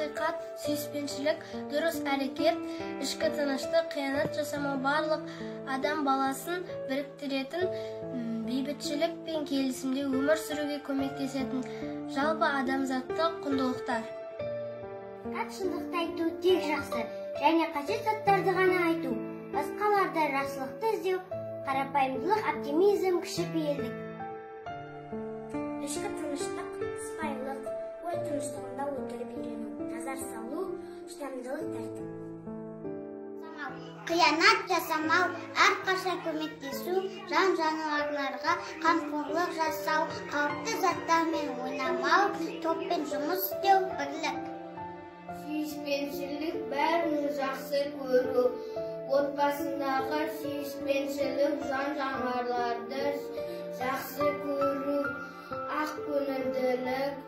Ақиқат, сүйіспеншілік, дұрыс әрекет, ішкі тыныштық, қиянат жасамау, барлық адам баласын біріктіретін, бейбітшілік пен келісімде өмір сүруге көмектесетін жалпы адамзаттық құндылықтар. Шындықты айту тек жақсы және қажет заттарды ғана айту, басқаларда жақсылықты іздеу, қарапайымдылық, оптимизм, кішіпейілдік. Ішкі тыныштық, сыпайылық, ой тыныштығында отырып үйрену, назар салу, шыдамдылық, тәртіп. Қиянат жасамау, әрқашан көмектесу, жан-жануарларға қамқорлық жасау, қауіпті заттармен ойнамау, топпен жұмыс істеу, бірлік. Сүйіспеншілік, бәрін жақсы көру, отбасындағы сүйіспеншілік, жан-жануарларды жақсы көру, ақ көңілділік,